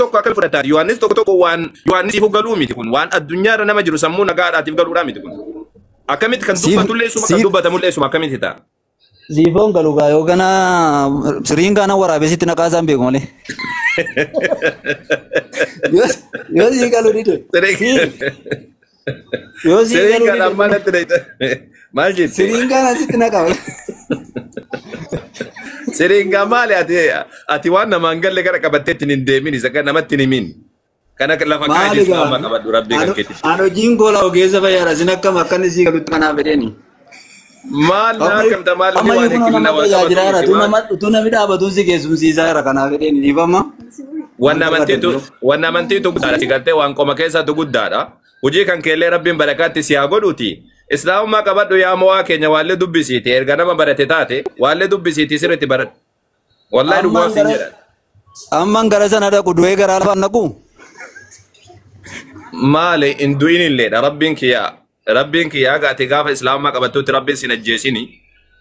Tokko akka fudhataa Yohaannis tokko tokko waan Yohaannisiif galuu miti kun, waan addunyaarra nama jiru sammuu nagaadhaatiif galuudhaa miti kun. Akkamitti kan dubbatullee suma, kan dubbatamullee suma, akkamitti ta'a? Siifoon galu gaa yoo gana siriin gaana waraabessitti naqaa isaan beeku malee. Yoo sii galu dide. Yoo sii Siriin galu kan dide. ammaa natti dheeyta. Maal jette? Siriin gaana sitti naqaa. Siriin maali? Ati waan namaan galle gara qabattee ittiin hin deemin, isa kan namatti hin himin. Kana lafa kaa'e. Maali gaa? Islaama qabadhu, rabbii kan keetti. An hojiin goola ogeessa fayyaadha. Isin akkam akkan isii galutti kanaaf fedheeni. Maal naa akkamta maal Amma waan iyyuu kunoo hikkina nama wal qabatu tajaajilaa miti jira. waan. Utuu namni dhaabatuun si keessumsiisaa jira, kanaaf fedheeni dhiifama. Wanni amantiitu, wanni amantiitu guddaadha. Si galtee waan qoma keessatu guddaadha. Hojii kan keellee rabbiin barakaatti si haa godhuuti. Islaamummaa qabadhu yaa mo'aa keenya, waallee dubbisiiti. Erga nama barate taate waallee dubbisiiti, sirriitti baradhu. Wallahi dhugaa Ammaan siin gara jedha. Ammaan gara sana dhaqu, du'ee garaa lafaan dhaqu. Maali hin du'in illeedha rabbiin kiyyaa. Rabbiin kiyyaa gaati gaafa islaamummaa qabattutti rabbiin sin ajjeesini.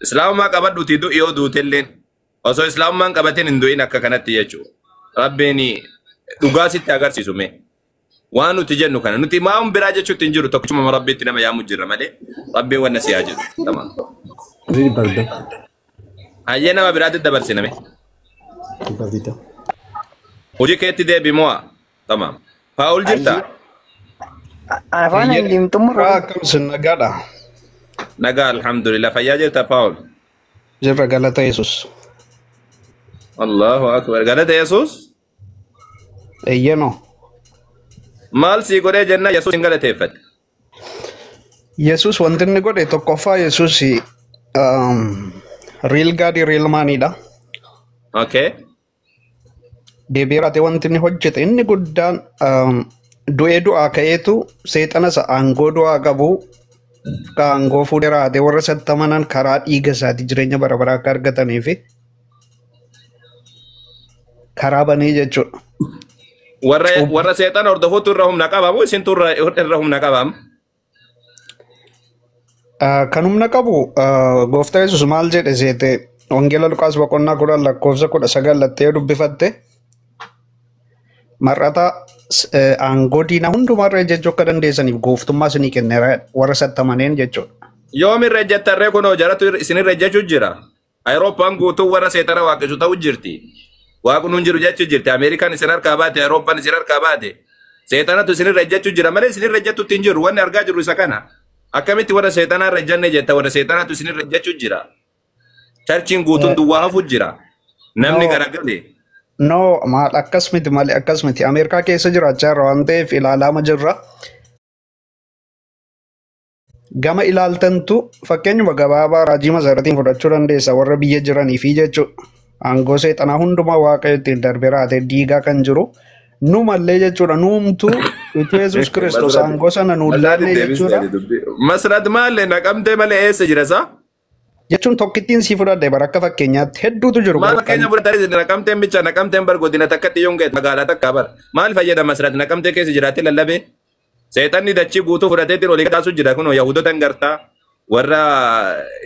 Islaamummaa qabadhuuti du'i yoo duutelleen. Osoo islaamummaan qabatin hin du'in akka kanatti jechuudha. Rabbiin dhugaa sitti agarsiisu mee. Waan nuti jennu kana nuti maan biraa jechuutti hin jiru, tokkichuma rabbiitti nama yaamu jirra malee, rabbiin wanna si haa jedhu. Tamam. Hayyee, nama biraatti dabarsina mee. Hojii keetti deebi mo'a. Tamam. Paawul, jirtaa? Afaan hin xumurre. Akkam isin, nagaadha? Nagaa, alhamdulillah. Fayyaa jirta, Paawul? Jirra, galata Yesus. Allahu akbar. Galata Yesuus? Eeyyanoo. Maal sii godhee jenna Yesuus hin galateeffatte? Yesus wanti inni godhe tokkoffaa, Yesus real God, real manidha. Deebi'ee raatee wanti inni hojjete inni guddaan du'ee du'aa ka'eetu seexana isa aangoo du'aa qabu ka aangoo fuudhee raatee warra isatti amanan karaa dhiiga isaatii jireenya bara baraa akka argatanii fi karaa banee jechuudha. Warra seexana hordofuutu irra humna qabamu, isintu irra humna qabam? Kan humna qabu gooftaa Yesuus. Maal jedhe seete? Wangeela Luqaas boqonnaa 10 lakkoofsa 19 lattee yoo dubbifatte, mar'ata aangoo diinaa hundumarra jechuu akka dandeessaniif gooftummaa isinii kenneera warra isatti amaneen jechuudha. Yoom irra ejjettarree? Kunoo jaratu isinirra ejjechuu jira. Ayirooppaan guutuu warra seexana waaqessu ta'u jirti. Waaqni hin jiru jechuu jirti. Ameerikaan isin harkaa baate, Ayirooppaan isin harkaa baate. Seexanatu isinirra ejjechuu jira malee isinirra ejjettutti hin jiru. Wanni argaa jirru isa kana. Akkamitti warra seexanaa irra ejjanne jetta? Warra seexanatu isinirra ejjechuu jira. Churchiin guutuun duwwaa hafu jira. Namni No. garagale. No, maal akkas miti malee, akkas miti. Ameerikaa keessa jiraachaa jirra waan ta'eef ilaalaama jirra. Gama ilaaltantu fakkeenyuma gabaabaa raajii masaratiin fudhachuu dandeessa warra biyya jiranii fi jechuudha. Aangoo seexanaa hundumaa Waaqayyo ittiin darbee raatee diigaa kan jiru nu mallee jechuudha. Nuumtuu utuu Yesuus Kiristoos aangoo sana nuun laanne jechuudha. Masrat maallee naqamtee malee eessa jira isaa? Jechuun tokkittiin sii fudhadhe bara akka fakkeenyaatti, hedduutu jiru. Maal fakkeenya fudhatanii? Naqamteen bicha, naqamteen bar godina takkatti yoon ga'e magaalaa takka bar. Maal fayyada Masrat naqamtee keessa jiraattee lallabee? Seexanni dachii guutuu fudhateetiin olii kaasu jira. Kunoo Yaahudota hin gartaa, warra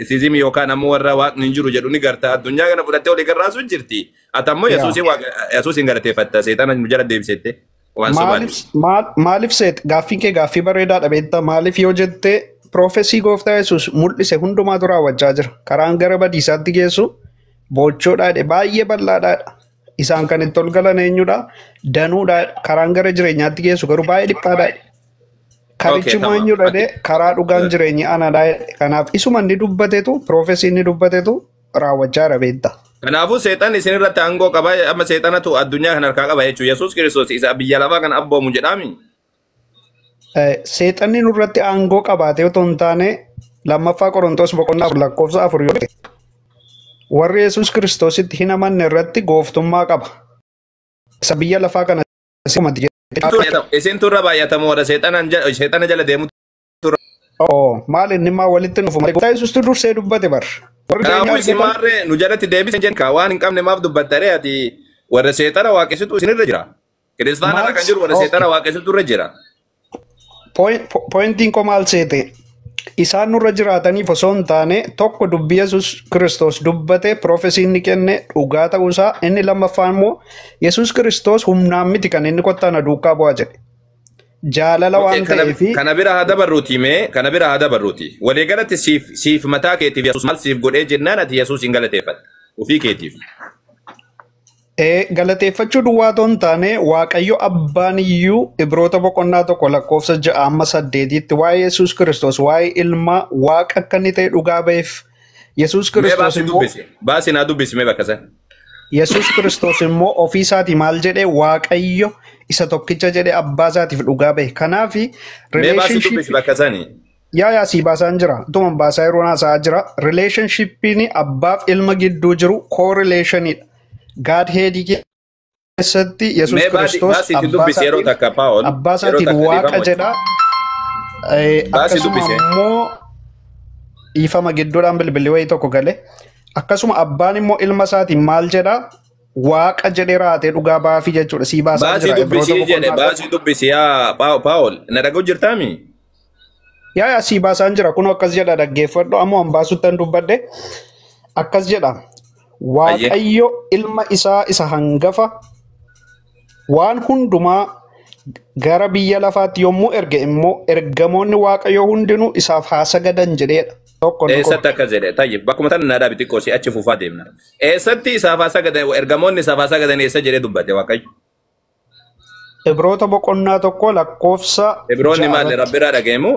isizimii yookaan ammoo warra waaqni hin jiru jedhu ni gartaa, addunyaa kana fudhattee olii garraasu jirti. Ati ammoo Yesuusin waaqa Yesuusin galateeffatta, seexana nu jala deebisette waan sobaati. Maaliif maaliif seet? Gaaffiin kee gaaffii bareedaadha beektaa. Maaliif yoo jette, prophecy gooftaa Yesuus mul'ise hundumaatu raawwachaa jira. Karaan gara badiisaatti geessu bochoodha, baay'ee bal'aadha. Isaan kan itti ol galan eenyudha? Danuudha. Karaan gara jireenyaatti geessu garuu baay'ee dhiphaadha. Karichi immoo eenyudha jedhee? Karaa, dhugaan, jireenyi anadha. Kanaaf isuma inni dubbatetu, prophecy inni dubbatetu raawwachaa jira beektaa. Kanaafuu seexanni isin irratti aangoo qaba, amma seexanatu addunyaa kana harkaa qaba jechuudha. Yesuus Kiristoos isa biyya lafaa kana abboomu jedhaami. Seexanni nurratti aangoo qabaatee otoo hin taane, lammaffaa Qorontos boqonnaa 4 lakkoofsa 4 yoo ta'e, warri Yesuus Kiristoositti hin amanne irratti gooftummaa qaba. Isa biyya lafaa kana simati jedhee. Isintu irra baay'atamu, warra seexana jala deemu. Oo, maal inni maa walitti nufu malee, gooftaa Yesuustu dursee dubbate bar. Warri jireenya Kanaafuu isin argatan maarree nu jalatti deebisen jenka waan hin qabne maaf dubbattaree ati? Warra seexana waaqessitu isinirra jira. Kiristaana irra Maal kan jiru warra seexana waaqessitu irra jira. Pointiin koo maal seete? Isaan nurra jiraataniif osoo hin taane tokko dubbii Yesuus Kiristoos dubbate piroofesii inni kenne dhugaa ta'uusaa inni lammaffaan immoo Yesuus Kiristoos humnaan miti kan inni kottaa na duukaa bu'aa jedhe. Jaalala waan ta'eefi Kana bira haa dabarruuti mee kana bira haa dabarruuti. Waliigalatti siif mataa keetiif Yesuus maal siif godhee jennaan ati Yesuus hin galateeffatte ofii keetiif. Galateeffachuu duwwaa otoo hin taane Waaqayyo abbaan iyyuu Ibroota boqonnaa 1 lakkoofsa 6 amma 8tti waa'ee Yesuus Kiristoos waa'ee ilma Waaqa akka inni ta'e dhugaa ba'eef Yesuus Mee Kiristoos baasii immoo dubbisi. Baasii naa dubbisi mee bakka sana. Yesuus Kiristoos immoo ofii isaatii maal jedhee Waaqayyo isa tokkicha jedhee abbaa isaatiif dhugaa ba'e. Kanaaf Mee baasii relationship dubbisi bakka sani. Yaa sii baasaan jira. Utuma baasaa yeroo haasa'aa jira. Relationshippiin abbaaf ilma gidduu jiru correlationidha. Godhead keessatti Yesuus Mee Kiristoos baasii itti dubbisi yeroo takka Paawol. abbaa Yeroo isaatiin takka Waaqa dhiifama jedha. Baasii Akkasuma dubbisi. immoo dhiifama gidduudhaan bilbilli wayii tokko gale. Akkasuma abbaan immoo ilma isaatiin maal jedha? Waaqa jedhee raatee dhugaa baafii jechuudha. Sii baasaan Baasii jira. Ibroota dubbisii jedhe boqonnaa 1. baasii dubbisi yaa Paawol. Na dhaga'u jirtaami? Yaa sii baasaan jira. Kun akkas jedha dhaggeeffadhu. Ammoo an baasuttan dubbadhe. Akkas jedha. Ayyee. Waaqayyo ilma isaa isa hangafa waan hundumaa gara biyya lafaatti yommuu erge immoo ergamoonni Waaqayyoo hundinuu isaaf haa sagadan jedheedha. Tokko inni kun. Eessatti akkas jedhe? Tayyib bakkuma tana na dhaabi xiqqoo si achi fufaa deemna. Eessatti isaaf haa sagadan ergamoonni isaaf haa sagadan eessa jedhee dubbate Waaqayyo? Ibroota boqonnaa 1 lakkoofsa Ibroonni 6 maali irratti. Rabbi irraa dhaga'emu?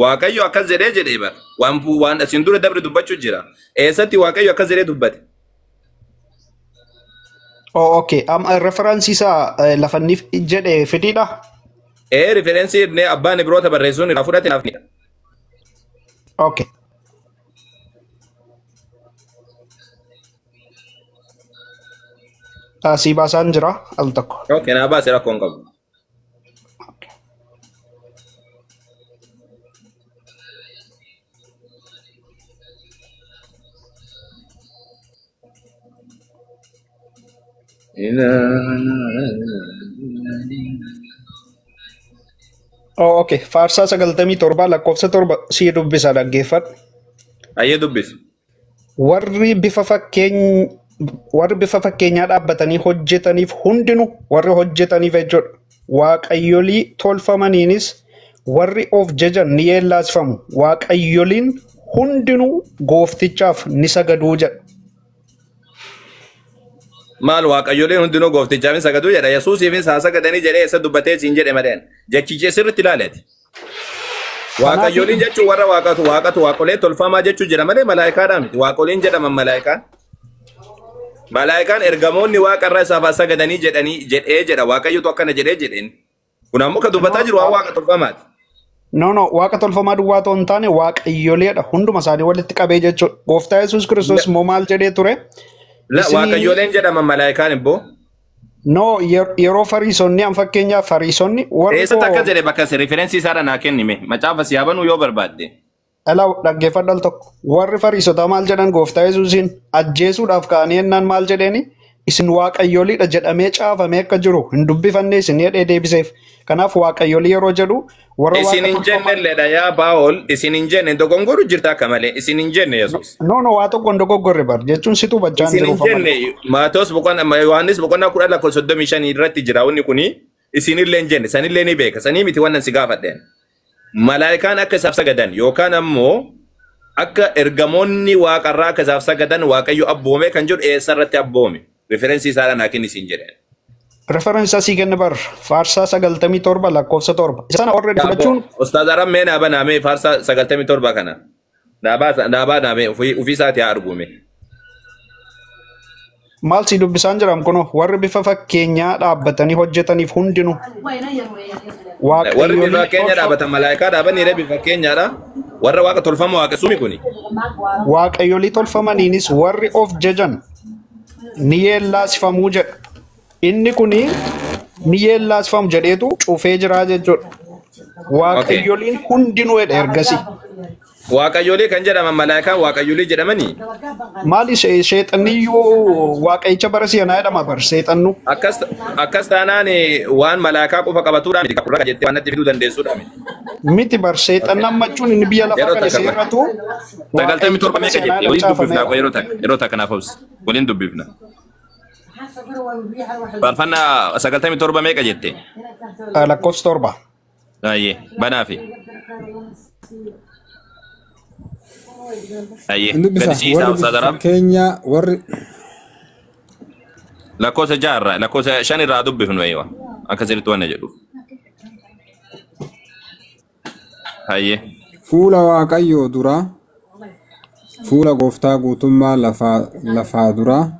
Waaqayyo akkas jedhee jedhee bara. Waan asiin dura dabre dubbachuu jira. Eessatti Waaqayyo akkas jedhee dubbate? Oh, okay. Amma referaansii isaa lafa inni jedhe fidiidha. Ee refereensii inni abbaan Ibroota barreessuun irraa fudhate naaf ni. Okay. Sii baasaan jira al tokko. Okay naa baase rakkoo hin qabu. Oh, okay. Faarsaa 97 lakkoofsa 7 sii dubbisa dhaggeeffadhu. Ayyee dubbisi. Warri bifa fakkeenyaa dhaabbatanii hojjetaniif hundinuu warri hojjetaniif jechuudha. Waaqayyolii tolfamaniinis warri of jajan ni yeellaasifamu. Waaqayyoliin hundinuu gooftichaaf ni sagaduu jedha. Maal waaqayyoleen hundinuu gooftichaaf hin sagaduu jedha. Yesuusiifis haa sagadanii jedhee eessa dubbatee siin jedhe maleen. Jechichi sirriitti ilaaleeti. Waaqayyoliin jechuun warra waaqatu waaqatu waaqolee tolfamaa jechuu jira malee malaayikaadhaa miti. Waaqoliin jedhaman malaayikaan. Malaayikaan ergamoonni waaqarra isaaf haa sagadanii jedhanii jedhee jedha. Waaqayyotu akkana jedhee jedheen. Kun ammoo kan dubbataa jiru waan waaqa tolfamaati. No, waaqa tolfamaa duwwaa otoo hin taane waaqayyoleedha. Hunduma isaanii walitti qabee jechuudha. Gooftaa Yesuus Kiristoos immoo maal jedhee ture? La Isinii waaqayyoleen jedhaman malaayikaan immoo. No, yeroo fariisonni an fakkeenyaaf fariisonni warri Eessatti koo akkas jedhe bakka refereensii isaadha naa kennime. Macaafa si haa banuu yoo barbaadde. Alaa dhaggeeffadhu al tokko. Warri fariisotaa maal jedhan gooftaa Yesuusiin ajjeesuudhaaf ka'anii ennaan maal jedheeni isin waaqayyoliidha jedhamee caafamee akka jiru hin dubbifanne isin jedhee deebiseef. Kanaaf waaqayyolii yeroo jedhu warra Isin waaqa hin tolfamaa. jenne yaa Paawol isin hin jenne dogongoru jirta akka malee isin hin jenne Yesuus. No, no, waa tokko hin dogoggorre bar jechuun situ hubachaa hin Isin hin jiruuf amala. jenne Maatoos boqonnaa Yohaannis boqonnaa 10 lakkoofsa 35 irratti jira wanni kuni isinillee hin jenne sanillee ni beeka sanii miti wannan si gaafadheen. Malaayikaan akka isaaf sagadan yookaan ammoo akka ergamoonni waaqarraa akka isaaf sagadan waaqayyo abboome kan jedhu eessa irratti abboome refereensii isaadhaan haa kenni siin jedheen. Referensa sii kenna bar faarsaa 97 lakkoofsa 7. Isa sana already fudhachuun Ustaaz Aram mee naa banaa mee faarsaa 97 kana. Naa baanaa mee ofii isaatii haa argume. maal sii dubbisaan jiram kunoo warri bifa fakkeenyaa dhaabbatanii hojjetaniif hundinuu Warri bifa waaqayyolii fakkeenya tolfa dhaabatan malaayikaa dhaabanii bifa fakkeenyaadha. Warra waaqa tolfama waaqessuumi kuni. waaqayyolii tolfamaniinis warri of jajan ni yeellaasifamuu jedha. Inni kuni ni yeellaasifamu jedheetu cufee jira jechuudha. Okay. Waaqayyoliin hundinuu jedha ergasii. Waaqayyolii kan jedhaman malaayikaan waaqayyolii jedhamanii Maali sheexanniyyuu waaqayyicha bara si'anaa jedhama bar seexannu. akkas taanaan waan malaayikaa qofa qabatuudha miti kakura jettee waan natti fiduu dandeessuudha miti. Miti bar seexanni ammachuun inni biyya lafaa Yeroo kana takka seeratu 97 meeqa jette? Waliin dubbifnaa caafameera. Yeroo takka yeroo takka naaf obsi. Waliin dubbifna. Faarfannaa 97 meeqa jette? Lakkoofsa 7. Ayyee banaafi. Ayyee Hin dubbisa. gadi siisaa Warri obsaa bifa daraaf. fakkeenya warri Lakkoofsa 6 irraa lakkoofsa 5 irraa dubbifnu eeyyama. Akka sirriitti waan jedhuuf. Ayyee. Fuula Waaqayyoo duraa, fuula Gooftaa guutummaa lafaa duraa,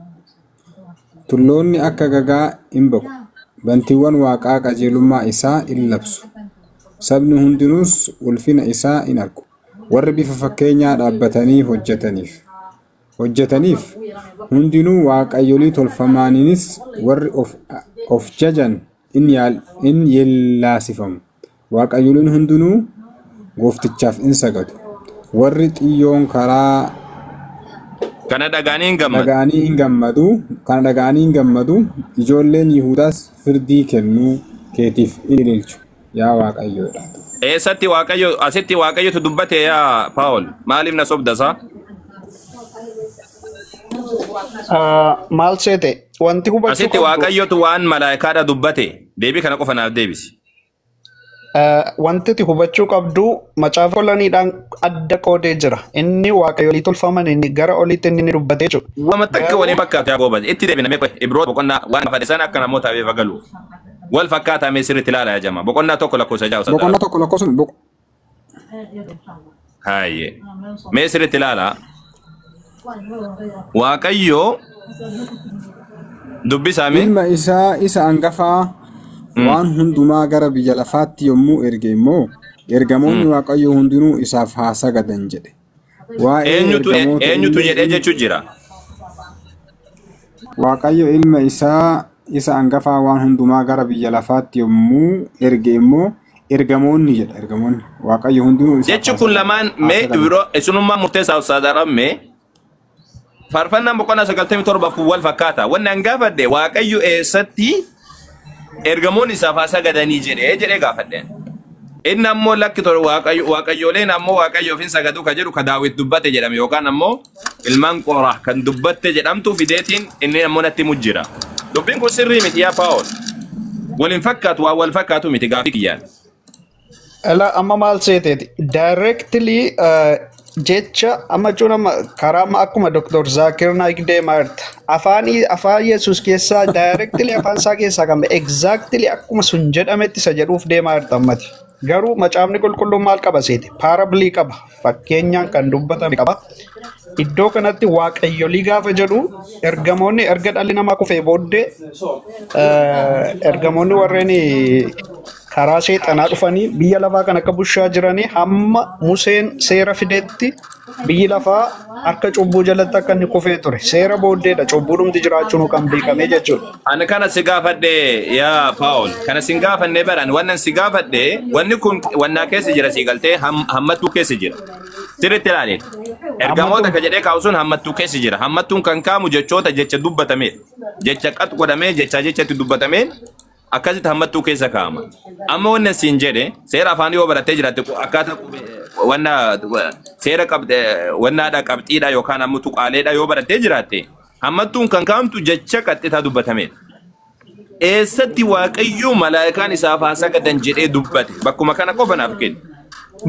tulloonni akka gagaa in baqu. Bantiiwwan Waaqaa qajeelummaa isaa in labsu. Sabni hundinuus ulfina isaa in argu. Warri bifa fakkeenyaa dhaabbatanii hojjetaniif hundinuu waaqayyolii tolfamaaniinis warri of jajan in yellaasifamu. Waaqayyoliin hundinuu gooftichaaf in sagadu. Warri xiyyoon karaa Kana dhagaanii hin gammadu. Dhaga'anii hin gammadu. Kana dhaga'anii hin gammadu. Ijoolleen Yihudaas firdii kennuu keetiif in ililchu. Yaa Waaqayyoodha. Eessatti Waaqayyo asitti Waaqayyotu dubbate yaa Paawul maaliif na sobdasaa? Maal seete wanti hubachuu Asitti qabdu Waaqayyotu waan malaayikaadha dubbate deebii kana qofa naaf deebisi. Wanti ati hubachuu qabdu macaafa qolaniidhaan adda qoodee jira. Inni waaqayyolii tolfaman inni gara oliitti inni dubbatee jiru. Wama takka Garuu waliin fakkaatu yaa goobas. Itti deebina mee qoy Ibroota boqonnaa waan fadhe sana akka namootaaf eefa galu. Wal fakkaataa mee sirriitti ilaala yaa jama. Boqonnaa 1 lakkoofsa 6 Boqonnaa sadara. 1 lakkoofsa Hayyee. Mee sirriitti ilaala. Waaqayyo dubbisaa mee? Ilma isaa isa hangafaa waan hundumaa gara biyya lafaatti yommuu erge immoo ergamoonni Waaqayyoo hundinuu isaaf haa sagadan jedhe. Waa'ee Eenyutu ergamoota eenyutu illee jedhee inni jechuu jira. Waaqayyo ilma isaa isa hangafaa waan hundumaa gara biyya lafaatti yommuu erge immoo ergamoonni jedha ergamoonni Waaqayyo hundinuu isaaf Jechi haa kun sagadan lamaan haa mee sagadan. biroo isinummaa murteessaa ustaadhaadhaan mee faarfannaan boqonnaa 97 kun wal fakkaata. Wanni an gaafadhe Waaqayyo eessatti ergamoonni isaaf haa sagadanii jedhee gaafadhe. Inni ammoo lakki tole waaqayyooleen ammoo waaqayyoof hin sagadu ka jedhu ka Daawit dubbate jedhame yookaan ammoo ilmaan Qoraa kan dubbatte jedhamtu fideetiin inni ammoo natti mujjira. Dubbiin kun sirrii miti yaa Paawul. Wal hin fakkaatu waan wal fakkaatu miti gaafii kiyyaan. Ala amma maal seeteeti? Directly jecha amma jechuun amma karaa amma akkuma Dr. Zaakir Naik deemaa jirta. Afaan afaan Yesuus keessaa directly afaan isaa keessaa kan ba'e exactly akkuma sun jedhametti isa jedhuuf deemaa jirta ammati. Garuu macaafni qulqulluun maal qaba seete? Paarabilii qaba. Fakkeenyaan kan dubbatame qaba. Iddoo kanatti waaqayyolii gaafa jedhu ergamoonni erga dhalli namaa kufee booddee ergamoonni warreen karaa seexanaa dhufanii biyya lafaa kan akka bushaa jiranii hamma Museen seera fidetti biyyi lafaa harka cubbuu jalatti akka inni kufee ture. Seera booddeedha cubbuudhumti jiraachuun kan beekamee jechuudha. Ani kana si gaafadhe yaa Paawul. Kana si gaafanne baran wannan si gaafadhe wanni kun wannaa keessa jira si galtee hammattuu keessa jira. Sirriitti ilaali. Ergamoota ka jedhee kaa'u sun hammattuu keessa jira. Hammattuun kan kaamu jechoota jecha dubbatamedha. Jecha qat godhamee jecha jechatti dubbatameen akkasitti hammattuu keessa kaa'ama. Amma wannan siin jedhe seera afaanii yoo barattee jiraatte akkaataa wanna seera qabxe wannaadha qabxiidha yookaan ammoo tuqaaleedha yoo barattee jiraatte hammattuun kan kaa'amtu jecha qaxxitaa dubbatamedha. Eessatti Waaqayyo malaayikaan isaaf haa sagadan jedhee dubbate bakkuma kana qofa naaf kenni.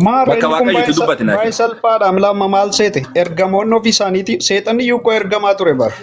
Maarreen Bakka kun Waaqayyotu dubbate naa baay'ee kenni. salphaadha. Amma maal seete? Ergamoonni ofii isaaniiti. Seexanni iyyuu koo ergamaa ture bara.